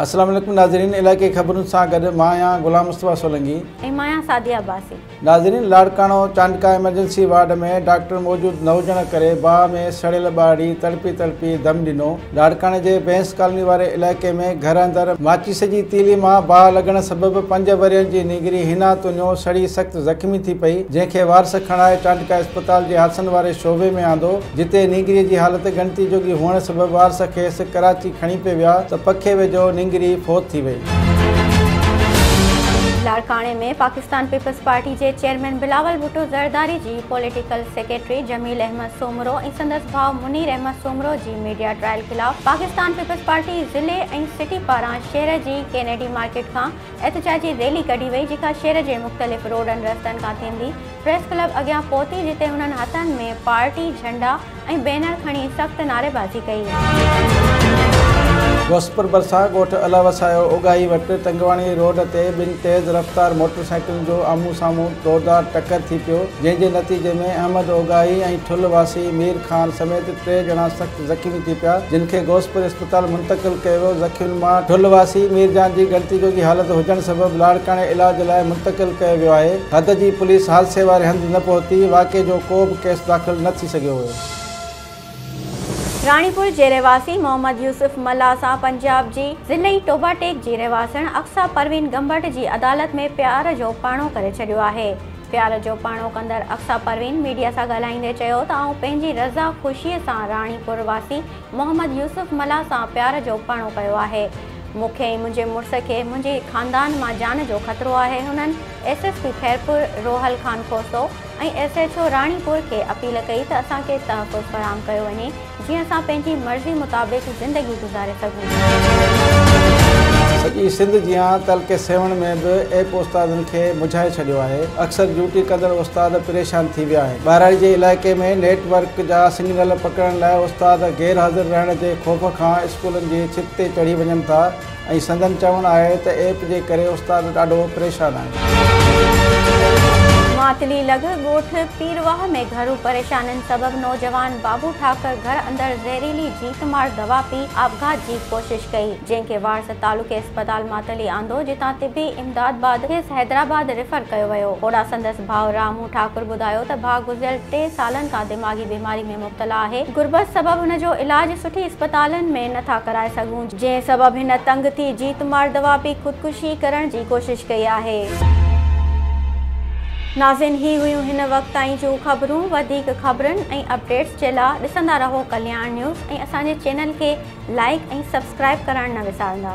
السلام عليڪم ناظرين علائقي خبرن سان گڏ مان آهيان غلام مصطفيٰ سولنگي. ۽ مان آهيان سعديه عباسي. ناظرين Larkana Chandka emergency ward ۾ doctor موجود نه هجڻ ڪري باهه ۾ سڙيل ٻارڙي تڙپي تڙپي دم ڏنو. لاڙڪاڻي جي بينس ڪالوني واري علائقي ۾ گهر اندر ماچيس جي تيلي مان باهه لڳڻ سبب 5 ورهين جي نينگري حنا تنيو سڙي سخت زخمي ٿي پئي، جنهن کي وارث کڻائي چانڊڪا اسپتال جي حادثن واري شعبي ۾ آندو، جتي نينگري جي حالت ڳڻتي جوڳي هئڻ سبب وارث کيس ڪراچي کڻي پئي ويا ته پکي ويجهو نينگري فوت ٿي وئي. لاڙڪاڻي ۾ پاڪستان پيپلز پارٽي جي چيئرمين بلاول ڀٽو زرداري جي پوليٽيڪل سيڪريٽري جميل احمد سومرو ۽ سندس ڀاء منير احمد سومرو جي ميڊيا ٽرائل خلاف پاڪستان پيپلز پارٽي ضلعي ۽ سٽي پاران شهر جي ڪينيڊي مارڪيٽ کان احتجاجي ريلي ڪڍي وئي جيڪا شهر جي مختلف روڊن رستن کان ٿيندي پريس ڪلب اڳيان پهتي جتي هنن هٿن ۾ پارٽي جهنڊا ۽ بينر کڻي سخت نعريبازي ڪئي. غوثپور ڀرسان ڳوٺ الله وسايو اوڳاهي وٽ تنگواڻي روڊ تي ٻن تيز رفتار موٽر سائيڪلن جو آمهون سامهون زوردار ٽڪر ٿي پيو جنهن جي نتيجي ۾ احمد اوڳاهي ۽ ٺل واسي مير خان سميت 3 ڄڻا سخت زخمي ٿي پيا جن کي غوثپور اسپتال منتقل ڪيو ويو زخمين مان ٺل واسي مير جان جي ڳڻتي جوڳي حالت هجڻ سبب لاڙڪاڻي علاج لاء منتقل ڪيو ويو آهي حد جي پوليس حادثي واري هنڌ نه پهتي، واقعي جو ڪو به ڪيس داخل نه ٿي سگهيو هيو. راڻيپور جي رهواسي محمد يوسف ملاح سان پنجاب جي ضلعي ٽوبا ٽيڪ جي رهواسڻ اقصيٰ پروين گمبٽ جي عدالت ۾ پيار جو پاڻو ڪري ڇڏيو آهي. پيار جو پاڻو ڪندڙ اقصيٰ پروين ميڊيا سان ڳالهائيندي چيو ته آئون پنهنجي رضا خوشيء سان راڻيپور واسي محمد يوسف ملاح سان پيار جو پاڻو ڪيو آهي. مون کي ۽ منهنجي مڙس کي منهنجي خاندان مان جان جو خطرو آهي. هنن S S P Khairpur Rohal Khan Khoso ۽ S H O Ranipur کي اپيل ڪئي ته اسان کي تحفظ فراهم ڪيو وڃي جيئن اسان پنهنجي مرضي مطابق زندگي گذاري سگهون. سڄي سنڌ جيان تعلقي سيوهڻ ۾ به ايپ استادن کي مجهائي ڇڏيو آهي، اڪثر ڊيوٽي ڪندڙ استاد پريشان ٿي ويا آهن، ٻهراڙي جي علائقي ۾ نيٽ ورڪ جا سگنل پڪڙڻ لاء استاد غير حاضر رهڻ جي خوف کان اسڪولن جي ڇت تي چڙهي وڃن ٿا ۽ سندن چوڻ آهي ته ايپ جي ڪري استاد ڏاڍو پريشان آهن. ماتلي لڳ ڳوٺ پيرواهه ۾ گهرو پريشانين سبب نوجوان بابو ٺاڪر گهر اندر زهريلي جيت مار دوا پي آپگهات جي ڪوشش ڪئي، جنهن کي وارث تعلقي اسپتال ماتلي آندو، جتان طبي امداد بعد کيس حيدرآباد ريفر ڪيو ويو. هوڏانهن سندس ڀاء رامو ٺاڪر ٻڌايو ته ڀاء گذريل 3 سالن کان دماغي بيماري ۾ مبتلا آهي، غربت سبب هن جو علاج سٺي اسپتالن ۾ نه ٿا ڪرائي سگهون، جنهن سبب هن تنگ ٿي جيت مار دوا پي خودڪشي ڪرڻ جي ڪوشش ڪئي آهي. ناظرين هي هيون هن وقت تائين جون خبرون، وڌيڪ خبرن ۽ اپڊيٽس جي لا ڏسندا رهو ڪلياڻ نيوز ۽ اسان جي چينل کي لائيڪ ۽ سبسڪرائيب ڪرڻ نه وسارندا.